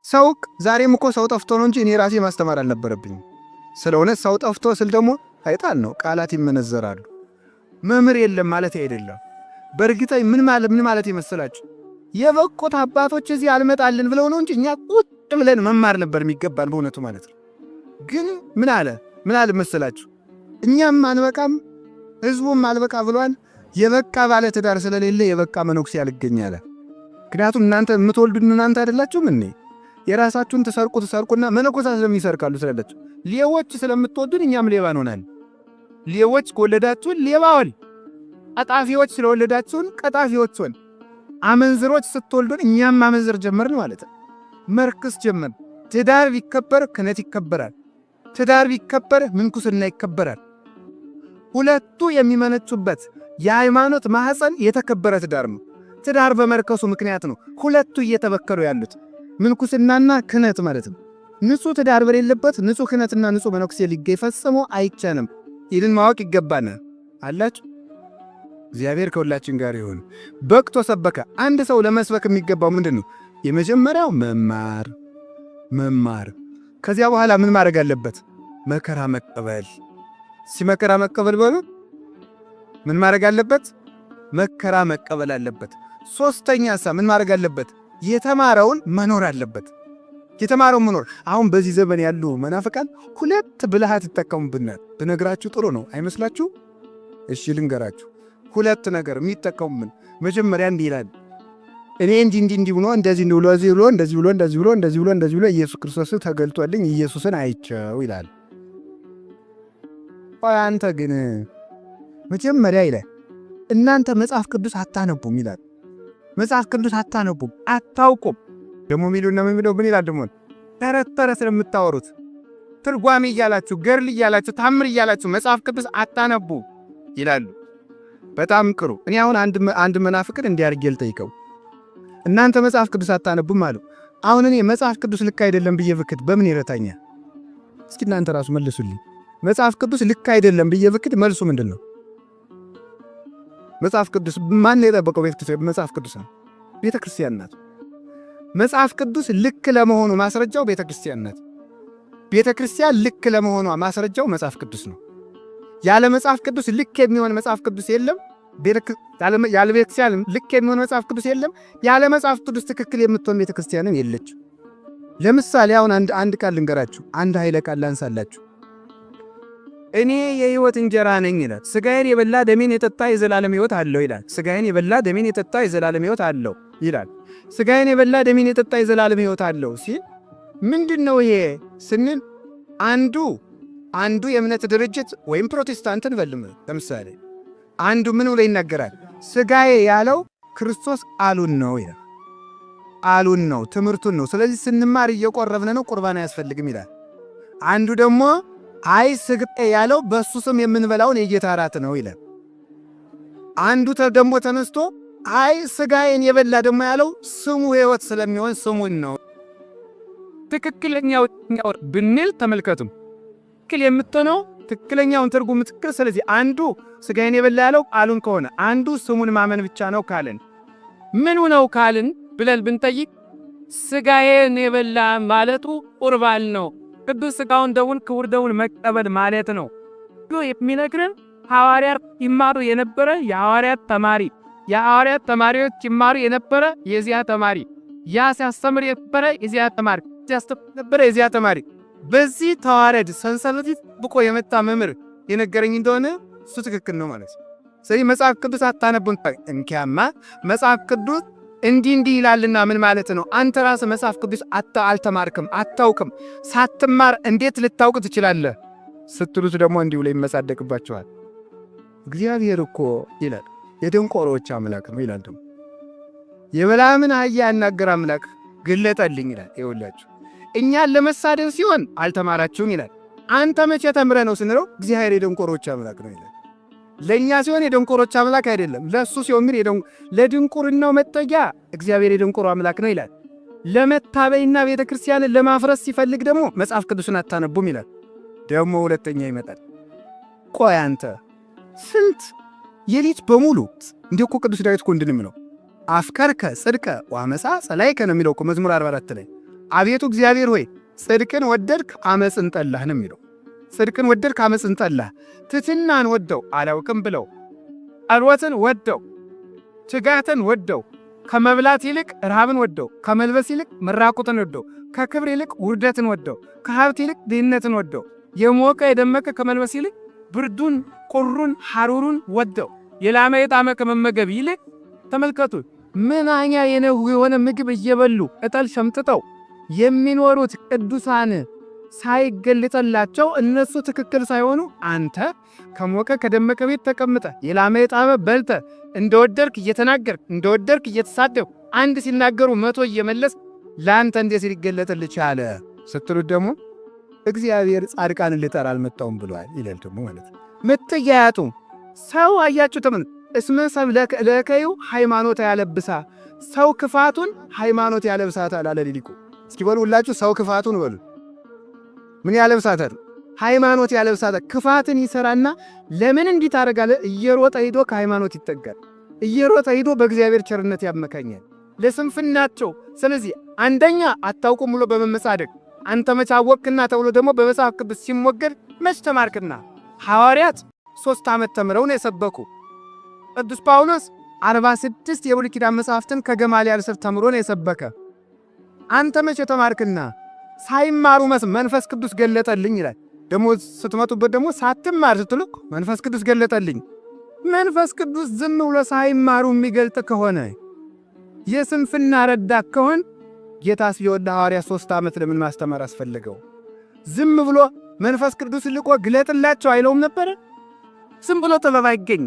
ሰው ዛሬም እኮ ሰው ጠፍቶ ነው እንጂ እኔ ራሴ ማስተማር አልነበረብኝም። ስለ እውነት ሰው ጠፍቶ ስል ደግሞ አይጣል ነው፣ ቃላት ይመነዘራሉ። መምህር የለም ማለት አይደለም። በእርግጠኝ ምን ማለት ይመስላችሁ? የበቁት አባቶች እዚህ አልመጣልን ብለው ነው እንጂ እኛ ቁጭ ብለን መማር ነበር የሚገባን በእውነቱ ማለት ነው። ግን ምን አለ መሰላችሁ? እኛም አንበቃም፣ ህዝቡም አልበቃ ብሏል። የበቃ ባለ ትዳር ስለሌለ የበቃ መነኩሴ አልገኝ አለ። ምክንያቱም እናንተ የምትወልዱን እናንተ አይደላችሁም እኔ የራሳችሁን ትሰርቁ ትሰርቁና መነኮሳት ስለሚሰርቃሉ ስላላችሁ ሌቦች ስለምትወዱን እኛም ሌባ እንሆናለን። ሌቦች ከወለዳችሁን ሌባ ሆን፣ ቀጣፊዎች ስለወለዳችሁን ቀጣፊዎች ሆን፣ አመንዝሮች ስትወልዱን እኛም ማመንዘር ጀመርን ማለት ነው። መርክስ ጀመርን። ትዳር ቢከበር ክህነት ይከበራል። ትዳር ቢከበር ምንኩስና ይከበራል። ሁለቱ የሚመነጩበት የሃይማኖት ማኅፀን የተከበረ ትዳር ነው። ትዳር በመርከሱ ምክንያት ነው ሁለቱ እየተበከሉ ያሉት ምንኩስናና ክህነት ማለት ነው። ንጹህ ትዳር በሌለበት ንጹህ ክህነትና ንጹህ መነኩሴ ሊገኝ ፈጽሞ አይቻልም። ይህንን ማወቅ ይገባናል። አላችሁ። እግዚአብሔር ከሁላችን ጋር ይሁን። በቅቶ ሰበከ። አንድ ሰው ለመስበክ የሚገባው ምንድን ነው? የመጀመሪያው መማር መማር። ከዚያ በኋላ ምን ማድረግ አለበት? መከራ መቀበል። ሲመከራ መቀበል በሉ ምን ማድረግ አለበት? መከራ መቀበል አለበት። ሶስተኛ ሳ ምን ማድረግ አለበት? የተማረውን መኖር አለበት። የተማረውን መኖር። አሁን በዚህ ዘመን ያሉ መናፍቃን ሁለት ብልሃት ይጠቀሙብናል። ብነግራችሁ ጥሩ ነው አይመስላችሁ? እሺ ልንገራችሁ። ሁለት ነገር የሚጠቀሙብን። መጀመሪያ እንዲህ ይላል፣ እኔ እንዲህ እንዲህ እንዲህ ብሎ፣ እንደዚህ ብሎ፣ እዚህ ብሎ፣ እንደዚህ ብሎ፣ እንደዚህ ብሎ፣ እንደዚህ ብሎ፣ እንደዚህ ብሎ ኢየሱስ ክርስቶስ ተገልጦልኝ ኢየሱስን አይቼው ይላል። ቆይ አንተ ግን መጀመሪያ ይላል እናንተ መጽሐፍ ቅዱስ አታነቡም ይላል። መጽሐፍ ቅዱስ አታነቡም፣ አታውቁም። ደግሞ የሚሉና የሚለው ምን ይላል ደግሞ? ተረት ተረት ስለምታወሩት ትርጓሜ እያላችሁ፣ ገድል እያላችሁ፣ ታምር እያላችሁ መጽሐፍ ቅዱስ አታነቡ ይላሉ። በጣም ጥሩ። እኔ አሁን አንድ መናፍቅን እንዲህ አድርጌ ልጠይቀው። እናንተ መጽሐፍ ቅዱስ አታነቡም አሉ። አሁን እኔ መጽሐፍ ቅዱስ ልክ አይደለም ብዬ ብክድ በምን ይረታኛል? እስኪ እናንተ ራሱ መልሱልኝ። መጽሐፍ ቅዱስ ልክ አይደለም ብዬ ብክድ መልሱ ምንድን ነው? መጽሐፍ ቅዱስ ማን የጠበቀው? መጽሐፍ ቅዱስ ነው። ቤተ ክርስቲያን ናት። መጽሐፍ ቅዱስ ልክ ለመሆኑ ማስረጃው ቤተ ክርስቲያን ናት። ቤተ ክርስቲያን ልክ ለመሆኗ ማስረጃው መጽሐፍ ቅዱስ ነው። ያለ መጽሐፍ ቅዱስ ልክ የሚሆን መጽሐፍ ቅዱስ የለም። ያለ ቤተ ክርስቲያን ልክ የሚሆን መጽሐፍ ቅዱስ የለም። ያለ መጽሐፍ ቅዱስ ትክክል የምትሆን ቤተ ክርስቲያንም የለችም። ለምሳሌ አሁን አንድ ቃል ልንገራችሁ፣ አንድ ኃይለ ቃል ላንሳላችሁ። እኔ የሕይወት እንጀራ ነኝ ይላል። ስጋዬን የበላ ደሜን የጠጣ የዘላለም ሕይወት አለው ይላል። ስጋዬን የበላ ደሜን የጠጣ የዘላለም ሕይወት አለው ይላል። ስጋዬን የበላ ደሜን የጠጣ የዘላለም ሕይወት አለው ሲል ምንድን ነው ይሄ ስንል አንዱ የእምነት ድርጅት ወይም ፕሮቴስታንትን በልም ለምሳሌ አንዱ ምን ብሎ ይናገራል? ስጋዬ ያለው ክርስቶስ ቃሉን ነው ይላል። ቃሉን ነው፣ ትምህርቱን ነው። ስለዚህ ስንማር እየቆረብን ነው፣ ቁርባን አያስፈልግም ይላል። አንዱ ደግሞ አይ ስጋዬ ያለው በእሱ ስም የምንበላውን የጌታ እራት ነው ይላል። አንዱ ደግሞ ተነስቶ አይ ስጋዬን የበላ ደግሞ ያለው ስሙ ሕይወት ስለሚሆን ስሙን ነው። ትክክለኛው ብንል ተመልከቱም ትክክል የምትሆነው ትክክለኛውን ትርጉም ትክክል። ስለዚህ አንዱ ስጋዬን የበላ ያለው ቃሉን ከሆነ፣ አንዱ ስሙን ማመን ብቻ ነው ካልን፣ ምኑ ነው ካልን ብለን ብንጠይቅ ስጋዬን የበላ ማለቱ ቁርባን ነው። ቅዱስ ስጋውን ደሙን ክቡር ደሙን መቀበል ማለት ነው። የሚነግርን ሐዋርያት ይማሩ የነበረ የሐዋርያት ተማሪ፣ የሐዋርያት ተማሪዎች ይማሩ የነበረ የዚያ ተማሪ፣ ያ ሲያስተምር የነበረ የዚያ ተማሪ፣ ሲያስተምር የነበረ የዚያ ተማሪ፣ በዚህ ተዋረድ ሰንሰለት ብቆ የመጣ መምህር የነገረኝ እንደሆነ እሱ ትክክል ነው ማለት ነው። ስለዚህ መጽሐፍ ቅዱስ አታነቡን። እንኪያማ መጽሐፍ ቅዱስ እንዲህ እንዲህ ይላልና ምን ማለት ነው? አንተ ራስህ መጽሐፍ ቅዱስ አልተማርክም፣ አታውቅም። ሳትማር እንዴት ልታውቅ ትችላለህ? ስትሉት ደግሞ እንዲሁ ላይ ይመጻደቅባቸዋል። እግዚአብሔር እኮ ይላል የደንቆሮዎች አምላክ ነው ይላል። ደግሞ የበለዓምን አህያ ያናገር አምላክ ግለጠልኝ ይላል። ይኸውላችሁ እኛን ለመሳደብ ሲሆን አልተማራችሁም ይላል። አንተ መቼ ተምረህ ነው ስንለው እግዚአብሔር የደንቆሮች አምላክ ነው ይላል። ለእኛ ሲሆን የደንቆሮች አምላክ አይደለም። ለእሱ ሲሆን ግን ለድንቁርናው መጠጊያ እግዚአብሔር የደንቆሮ አምላክ ነው ይላል። ለመታበይና ቤተ ክርስቲያንን ለማፍረስ ሲፈልግ ደግሞ መጽሐፍ ቅዱስን አታነቡም ይላል። ደግሞ ሁለተኛ ይመጣል። ቆይ አንተ ስንት የሊት በሙሉ እንዲህ እኮ ቅዱስ ዳዊት እኮ እንድን የሚለው አፍቀርከ ጽድቀ ወአመፃ ጸላእከ ነው የሚለው እኮ መዝሙር 44 ላይ። አቤቱ እግዚአብሔር ሆይ ጽድቅን ወደድክ አመፅን ጠላህ ነው የሚለው። ጽድቅን ወደድክ አመፅን ጠላህ። ትሕትናን ወደው አላውቅም ብለው፣ ጸሎትን ወደው፣ ትጋትን ወደው፣ ከመብላት ይልቅ ረሃብን ወደው፣ ከመልበስ ይልቅ መራቁትን ወደው፣ ከክብር ይልቅ ውርደትን ወደው፣ ከሀብት ይልቅ ድህነትን ወደው፣ የሞቀ የደመቀ ከመልበስ ይልቅ ብርዱን፣ ቁሩን፣ ሐሩሩን ወደው፣ የላመ የጣመ ከመመገብ ይልቅ ተመልከቱ፣ ምናኛ የሆነ ምግብ እየበሉ ቅጠል ሸምጥጠው የሚኖሩት ቅዱሳን ሳይገልጠላቸው እነሱ ትክክል ሳይሆኑ አንተ ከሞቀ ከደመቀ ቤት ተቀምጠ የላመ የጣመ በልተ እንደወደድክ እየተናገርክ እንደወደድክ እየተሳደብክ አንድ ሲናገሩ 100 እየመለስ ለአንተ እንዴት ሊገለጥልህ ቻለ ስትሉት ደግሞ እግዚአብሔር ጻድቃንን ልጠራ አልመጣሁም ብሏል ይላል ደግሞ ማለት ነው። ምትያያጡ ሰው አያችሁ ተመን እስመ ሰብ ለከዩ ሃይማኖት ያለብሳ ሰው ክፋቱን ሃይማኖት ያለብሳታል አለ ሊቁ። እስኪ በሉ ሁላችሁ ሰው ክፋቱን በሉ ምን ያለብሳታል? ሃይማኖት ያለብሳታል። ክፋትን ይሰራና ለምን እንዲህ ታደርጋለህ? እየሮጠ ሂዶ ከሃይማኖት ይጠጋል። እየሮጠ ሂዶ በእግዚአብሔር ቸርነት ያመካኛል ለስንፍናቸው። ስለዚህ አንደኛ አታውቁም ብሎ በመመጻደቅ አንተ መች አወቅክና ተብሎ ደግሞ በመጽሐፍ ቅዱስ ሲሞገድ መች ተማርክና። ሐዋርያት 3 ዓመት ተምረው ነው የሰበኩ። ቅዱስ ጳውሎስ 46 የብሉይ ኪዳን መጽሐፍትን ከገማልያል ስር ተምሮ ነው የሰበከ። አንተ መቼ ተማርክና? ሳይማሩ መንፈስ ቅዱስ ገለጠልኝ ይላል። ደግሞ ስትመጡበት ደግሞ ሳትማር ስትሉ መንፈስ ቅዱስ ገለጠልኝ። መንፈስ ቅዱስ ዝም ብሎ ሳይማሩ የሚገልጥ ከሆነ የስንፍና ረዳት ከሆን ጌታስ ቢወድ ሐዋርያ 3 ዓመት ለምን ማስተማር አስፈለገው? ዝም ብሎ መንፈስ ቅዱስ ልቆ ግለጥላቸው አይለውም ነበረ? ዝም ብሎ ጥበብ አይገኝ፣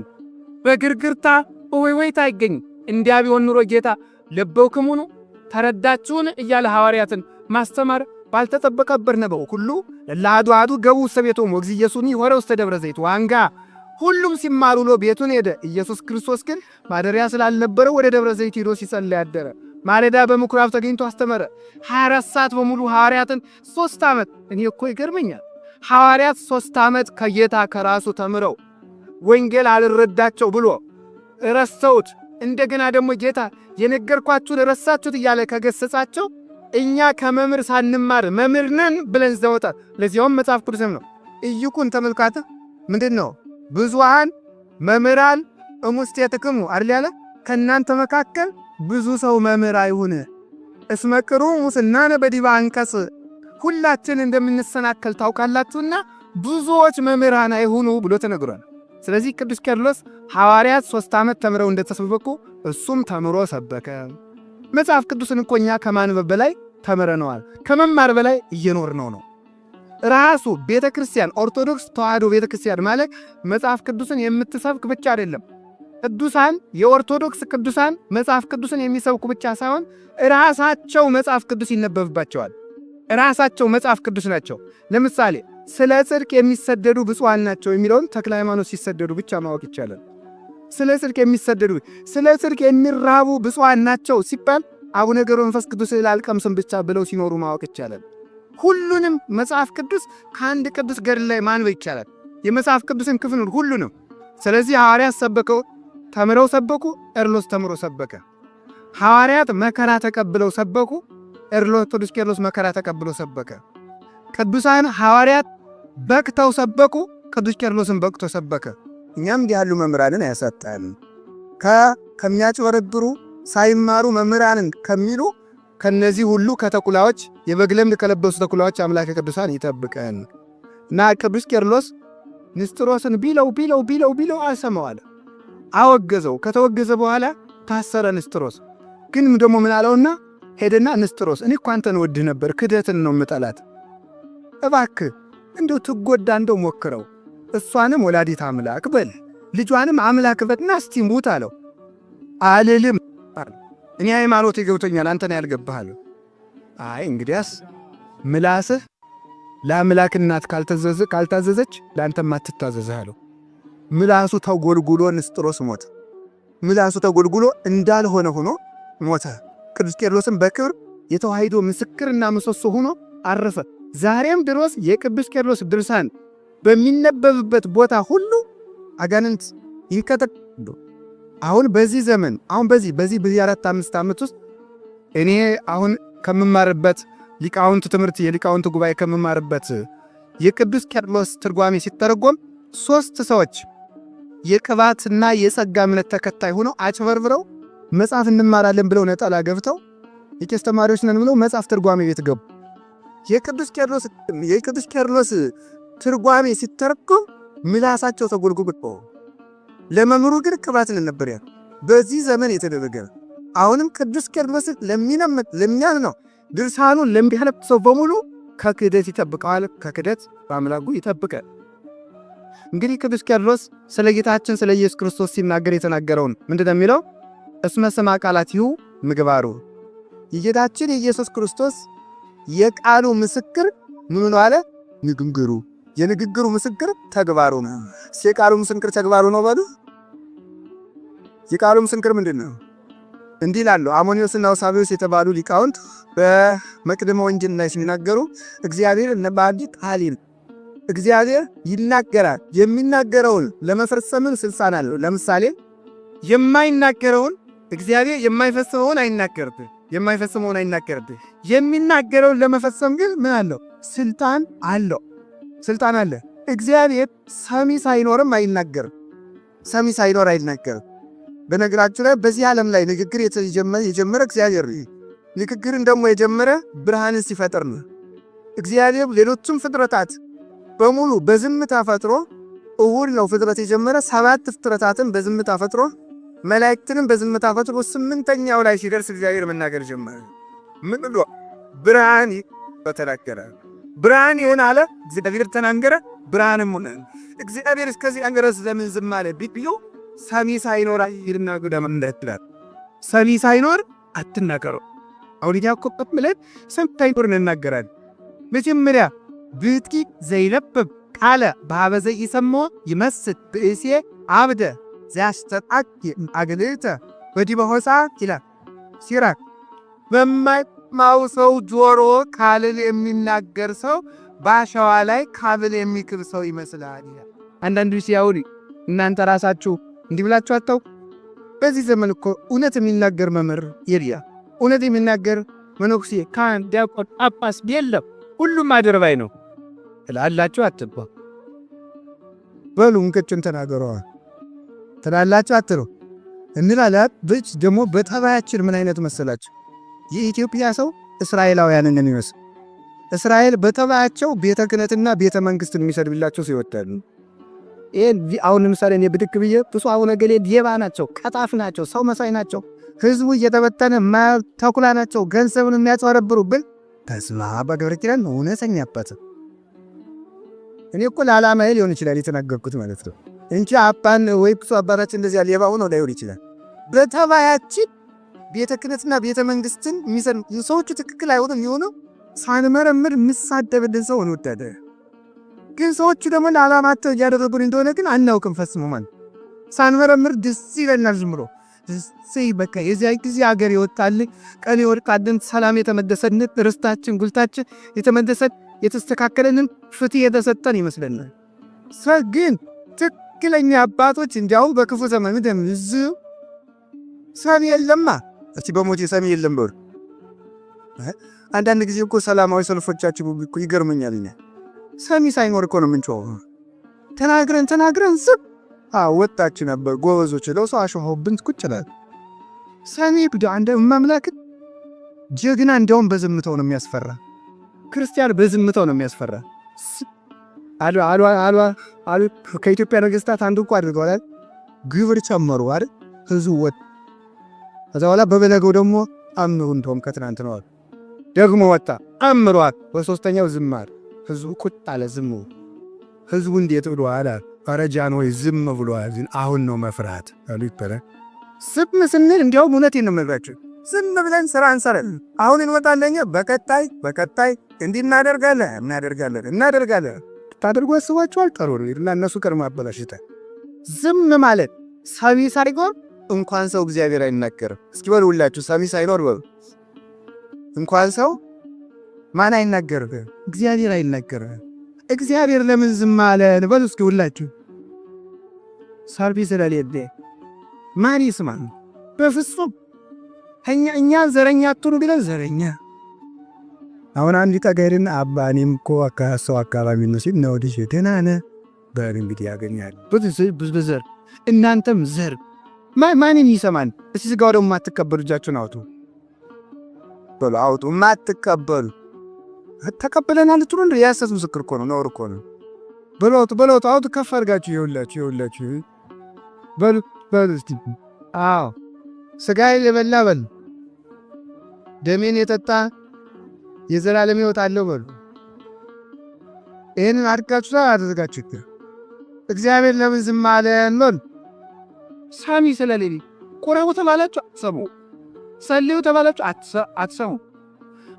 በግርግርታ በወይወይታ አይገኝ። እንዲያ ቢሆን ኑሮ ጌታ ለበውክሙኑ ተረዳችሁን እያለ ሐዋርያትን ማስተማር ባልተጠበቀበት ነበው ሁሉ ለአሐዱ አሐዱ ገቡ ውስተ ቤቶሙ ወእግዚእ ኢየሱስኒ ሖረ ውስተ ደብረ ዘይት ዋንጋ። ሁሉም ሲማሩ ውሎ ቤቱን ሄደ። ኢየሱስ ክርስቶስ ግን ማደሪያ ስላልነበረው ወደ ደብረ ዘይት ሄዶ ሲጸልይ አደረ። ማለዳ በምኩራብ ተገኝቶ አስተመረ። 24 ሰዓት በሙሉ ሐዋርያትን 3 ዓመት። እኔ እኮ ይገርመኛል። ሐዋርያት 3 ዓመት ከጌታ ከራሱ ተምረው ወንጌል አልረዳቸው ብሎ ረሰውት፣ እንደገና ደግሞ ጌታ የነገርኳችሁን ረሳችሁት እያለ ከገሰጻቸው እኛ ከመምህር ሳንማር መምህር ነን ብለን ዘወጣል። ለዚያውም መጽሐፍ ቅዱስም ነው እይቁን ተመልካተ ምንድን ነው ብዙሃን መምህራን እሙስቴትክሙ አይደል ያለ ከእናንተ መካከል ብዙ ሰው መምህር አይሁን። እስመ ቅሩብ ሙስናነ በዲበ አንቀጽ ሁላችን እንደምንሰናከል ታውቃላችሁና ብዙዎች መምህራን አይሁኑ ብሎ ተነግሯል። ስለዚህ ቅዱስ ቄርሎስ ሐዋርያት 3 ዓመት ተምረው እንደተሰበኩ እሱም ተምሮ ሰበከ። መጽሐፍ ቅዱስን እኮ እኛ ከማንበብ በላይ ተምረነዋል። ከመማር በላይ እየኖርነው ነው። ራሱ ቤተ ክርስቲያን ኦርቶዶክስ ተዋሕዶ ቤተ ክርስቲያን ማለት መጽሐፍ ቅዱስን የምትሰብክ ብቻ አይደለም። ቅዱሳን የኦርቶዶክስ ቅዱሳን መጽሐፍ ቅዱስን የሚሰብኩ ብቻ ሳይሆን ራሳቸው መጽሐፍ ቅዱስ ይነበብባቸዋል። ራሳቸው መጽሐፍ ቅዱስ ናቸው። ለምሳሌ ስለ ጽድቅ የሚሰደዱ ብፁዓን ናቸው የሚለውን ተክለ ሃይማኖት ሲሰደዱ ብቻ ማወቅ ይቻላል። ስለ ጽድቅ የሚሰደዱ ስለ ጽድቅ የሚራቡ ብፁዓን ናቸው ሲባል አቡነ ገብረ መንፈስ ቅዱስ ላልቀምስም ብቻ ብለው ሲኖሩ ማወቅ ይቻላል። ሁሉንም መጽሐፍ ቅዱስ ከአንድ ቅዱስ ገድል ላይ ማንበብ ይቻላል። የመጽሐፍ ቅዱስን ክፍል ሁሉንም። ስለዚህ ሐዋርያት ሰበከው ተምረው ሰበኩ፣ ቄርሎስ ተምሮ ሰበከ። ሐዋርያት መከራ ተቀብለው ሰበኩ፣ ቅዱስ ቄርሎስ መከራ ተቀብሎ ሰበከ። ቅዱሳን ሐዋርያት በቅተው ሰበኩ፣ ቅዱስ ቄርሎስን በቅቶ ሰበከ። እኛም እንዲህ ያሉ መምህራንን አያሳጣን። ከሚያጭበረብሩ ሳይማሩ መምህራንን ከሚሉ ከነዚህ ሁሉ ከተኩላዎች የበግ ለምድ ከለበሱ ተኩላዎች አምላከ ቅዱሳን ይጠብቀን እና ቅዱስ ቄርሎስ ንስጥሮስን ቢለው ቢለው ቢለው ቢለው አልሰማው አለ። አወገዘው። ከተወገዘ በኋላ ታሰረ ንስጥሮስ። ግን ደግሞ ምን አለውና ሄደና ንስጥሮስ እኔ እኮ አንተን ወድህ ነበር፣ ክደትን ነው የምጠላት። እባክህ እንደው ትጎዳ እንደው ሞክረው፣ እሷንም ወላዲት አምላክ በል ልጇንም አምላክ በል እና እስቲ ሙት አለው። አልልም እኔ ሃይማኖት ይገብቶኛል፣ አንተን ያልገባሃል። አይ እንግዲያስ ምላስህ ለአምላክ እናት ካልታዘዘች ለአንተም አትታዘዝህ አለው። ምላሱ ተጎልጉሎ ንስጥሮስ ሞተ። ምላሱ ተጎልጉሎ እንዳልሆነ ሆኖ ሞተ። ቅዱስ ቄርሎስም በክብር የተዋሕዶ ምስክርና ምሰሶ ሆኖ አረፈ። ዛሬም ድረስ የቅዱስ ቄርሎስ ድርሳን በሚነበብበት ቦታ ሁሉ አጋንንት ይንቀጠቀጣሉ። አሁን በዚህ ዘመን አሁን በዚህ በዚህ በዚህ 4 5 ዓመት ውስጥ እኔ አሁን ከምማርበት ሊቃውንት ትምህርት የሊቃውንት ጉባኤ ከምማርበት የቅዱስ ቄርሎስ ትርጓሜ ሲተረጎም 3 ሰዎች የቅባትና የጸጋ እምነት ተከታይ ሆነው አጭበርብረው መጽሐፍ እንማራለን ብለው ነጠላ ገብተው የቄስ ተማሪዎች ነን ብለው መጽሐፍ ትርጓሜ ቤት ገቡ። የቅዱስ ቄርሎስ ትርጓሜ ሲተረጎም ምላሳቸው ተጎልጉሎ ለመምህሩ ግን ቅባትን ነበር ያ በዚህ ዘመን የተደረገ። አሁንም ቅዱስ ቄርሎስን ለሚያምነው ድርሳኑን ለሚያነብ ሰው በሙሉ ከክህደት ይጠብቀዋል። ከክህደት በአምላኩ ይጠብቃል። እንግዲህ ቅዱስ ቄርሎስ ስለ ጌታችን ስለ ኢየሱስ ክርስቶስ ሲናገር የተናገረውን ምንድነው የሚለው? እስመ ስማ ቃላቲሁ ምግባሩ፣ የጌታችን የኢየሱስ ክርስቶስ የቃሉ ምስክር ምን ነው አለ? ንግግሩ። የንግግሩ ምስክር ተግባሩ ነው። የቃሉ ምስክር ተግባሩ ነው በሉ። የቃሉ ምስክር ምንድን ነው? እንዲህ ይላሉ አሞኒዮስና አውሳቢዮስ የተባሉ ሊቃውንት በመቅድመ ወንጌል ላይ ሲናገሩ እግዚአብሔር በአንዲት ቃል እግዚአብሔር ይናገራል። የሚናገረውን ለመፈጸምም ስልጣን አለው። ለምሳሌ የማይናገረውን እግዚአብሔር የማይፈጽመውን አይናገርብህ፣ የማይፈጽመውን አይናገርብህ። የሚናገረውን ለመፈጸም ግን ምን አለው? ስልጣን አለው። ስልጣን አለ። እግዚአብሔር ሰሚ ሳይኖርም አይናገርም። ሰሚ ሳይኖር አይናገርም። በነገራችሁ ላይ በዚህ ዓለም ላይ ንግግር የጀመረ እግዚአብሔር ነው። ንግግርን ደግሞ የጀመረ ብርሃንን ሲፈጥር ነው። እግዚአብሔር ሌሎቹም ፍጥረታት በሙሉ በዝምታ ፈጥሮ እሁድ ነው ፍጥረት የጀመረ 7 ፍጥረታትን በዝምታ ፈጥሮ መላእክትንም በዝምታ ፈጥሮ 8ኛው ላይ ሲደርስ እግዚአብሔር መናገር ጀመረ። ምን ብሎ? ብርሃን ተናገረ። ብርሃን ይሁን አለ። እግዚአብሔር ተናገረ፣ ብርሃንም ሆነ። እግዚአብሔር እስከዚህ ድረስ ለምን ዝም አለ ቢሉ ሰሚ ሳይኖር አይናገር። ሰሚ ሳይኖር አትናገሩ። አሁን እኛ እኮ ብለን ሰሚ ሳይኖር እንናገራለን። መጀመሪያ ብጥቂ ዘይለብብ ቃለ በኀበ ዘኢሰምዖ ይመስል ብእሴ አብደ ዘያስተጣቂ አግልዕተ ወዲበ ሆሳ ይላል ሲራክ። በማይሰማው ሰው ጆሮ ቃልን የሚናገር ሰው በአሸዋ ላይ ካብል የሚክብ ሰው ይመስላል ይላል። አንዳንዱ ሲያውሪ እናንተ ራሳችሁ እንዲህ ብላችሁ አታውቁ። በዚህ ዘመን እኮ እውነት የሚናገር መምህር የለም። እውነት የሚናገር መነኩሴ፣ ካህን፣ ዲያቆን፣ ጳጳስ የለም። ሁሉም አድርባይ ነው ትላላችሁ አትባ በሉ እንቅጩን ተናገረዋል ትላላችሁ አትሉ እንላላት። ብጭ ደግሞ በጠባያችን ምን አይነት መሰላችሁ? የኢትዮጵያ ሰው እስራኤላውያንን የሚመስል እስራኤል በጠባያቸው ቤተ ክህነትና ቤተ መንግስትን የሚሰድብላቸው ሰው ይወዳሉ። ይሄን አሁን ለምሳሌ እኔ ብድክ ብዬ ብፁዕ አቡነ ገሌ ሌባ ናቸው፣ ቀጣፍ ናቸው፣ ሰው መሳይ ናቸው፣ ህዝቡ እየተበተነ ተኩላ ናቸው፣ ገንዘብን የሚያጭበረብሩ ብል ተስማ በገብረ ኪዳን እውነተኛ አባት። እኔ እኮ ለዓላማዬ ሊሆን ይችላል የተናገርኩት ማለት ነው እንጂ አባን ወይ ብፁዕ አባታችን እንደዚያ ሌባ ሆኖ ላይሆን ይችላል። በተባያችን ቤተ ክህነትና ቤተ መንግስትን ሰዎቹ ትክክል አይሆንም የሚሆነው ሳንመረምር የምሳደብልን ሰው እንወዳለን። ግን ሰዎቹ ደግሞ ለዓላማቸው እያደረጉን እንደሆነ ግን አናውቅም ፈጽሞ ማለት ሳንመረምር ደስ ይለናል። ዝም ብሎ ደስ በቃ የዚያ ጊዜ ሀገር ይወጣልን፣ ቀን ይወድቃልን፣ ሰላም የተመለሰልን፣ ርስታችን ጉልታችን የተመለሰን የተስተካከለንን ፍትህ የተሰጠን ይመስለናል። ግን ትክክለኛ አባቶች እንዲያውም በክፉ ዘመን ደምዝ ሰሚ የለማ። እስቲ በሞቴ ሰሚ የለም በሉ። አንዳንድ ጊዜ እኮ ሰላማዊ ሰልፎቻችሁ እኮ ይገርመኛል። እኛ ሰሚ ሳይኖር እኮ ነው የምንጮኸው። ተናግረን ተናግረን ዝም ወጣች ነበር ጎበዞች ለው ሰው አሾኸውብን ቁጭ ይላል። ሰሚ ብዶ አንደ ማምላክ ጀግና እንዲያውም በዝምታው ነው የሚያስፈራ። ክርስቲያን በዝምታው ነው የሚያስፈራ። አሉ አሉ አሉ አሉ ከኢትዮጵያ ነገስታት አንዱ እኮ አድርገዋል። ግብር ጨመሩ አይደል? ህዝቡ ወጥ ከዛ በኋላ በበነገው ደግሞ አምሩ እንደውም ከትናንት ነው ደግሞ ወጣ አምሯል። በሶስተኛው ዝማር ህዝቡ ቁጭ አለ። ዝም ህዝቡ እንዴት ብሎ አለ ፈረጃን ወይ ዝም ብሏል። አሁን ነው መፍራት አሉ ይባላል። ዝም ስንል እንዲያውም እውነቴን ነው የምነግራችሁ ዝም ብለን ስራ እንሰራለን። አሁን እንወጣለን። በቀጣይ በቀጣይ እንዲህ እናደርጋለን እናደርጋለን እናደርጋለን ታደርጉ አስባችኋል። ጠሩ እና እነሱ ቀድሞ አበላሽተ ዝም ማለት ሰሚ ሳይኖር እንኳን ሰው እግዚአብሔር አይናገርም። እስኪ በሉ ሁላችሁ ሰሚ ሳይኖር በሉ። እንኳን ሰው ማን አይናገርም? እግዚአብሔር አይናገርም። እግዚአብሔር ለምን ዝም አለ? በሉ እስኪ ሁላችሁ። ሰሚ ስለሌለ ማን ይስማ? በፍጹም እኛ ዘረኛ አትሁኑ ቢለን ዘረኛ፣ አሁን አንድ ጠጋ ሄድና አባ እኔም እኮ ሰው አካባቢ ነው ሲል ነው ልጅ ደህና ነህ በል እንግዲህ ያገኛል። ብዙ ዘር እናንተም ዘር ማንን ይሰማል? እስቲ ስጋው ደግሞ የማትቀበሉ እጃችሁን አውጡ በሉ አውጡ። የማትቀበሉ ተቀበለናል ልትሉ እንደ የሐሰት ምስክር እኮ ነው፣ ነውር እኮ ነው። በሉ አውጡ፣ በሉ አውጡ፣ አውጡ ከፍ አድርጋችሁ ይኸውላችሁ፣ ይኸውላችሁ በሉ በሉ እስቲ አዎ ስጋዬን የበላ በሉ ደሜን የጠጣ የዘላለም ሕይወት አለው በሉ። ይህንን አድርጋችሁ አደረጋችሁት። እግዚአብሔር ለምን ዝም አለን በሉ። ሳሚ ስለሌለ ቁረቡ ተባላችሁ አትሰሙ፣ ጸልዩ ተባላችሁ አትሰሙ።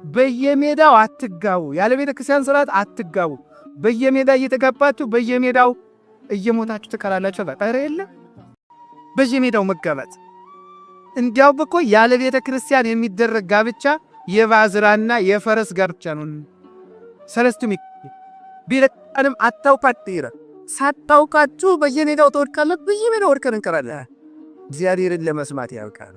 በየሜዳው አትጋቡ፣ ያለ ቤተ ክርስቲያን ስርዓት አትጋቡ። በየሜዳ እየተጋባችሁ በየሜዳው እየሞታችሁ ትቀራላችሁ። ኧረ የለም በየሜዳው መጋባት። እንዲያው እኮ ያለ ቤተ ክርስቲያን የሚደረግ ጋብቻ የባዝራና የፈረስ ጋብቻ ነው። ሰለስቱ ቤተክርስቲያንም አታውቃት ይላል። ሳታውቃችሁ በየሜዳው ትወድቃለህ፣ በየሜዳው ወድቀን እንቀራለን። እግዚአብሔርን ለመስማት ያብቃል።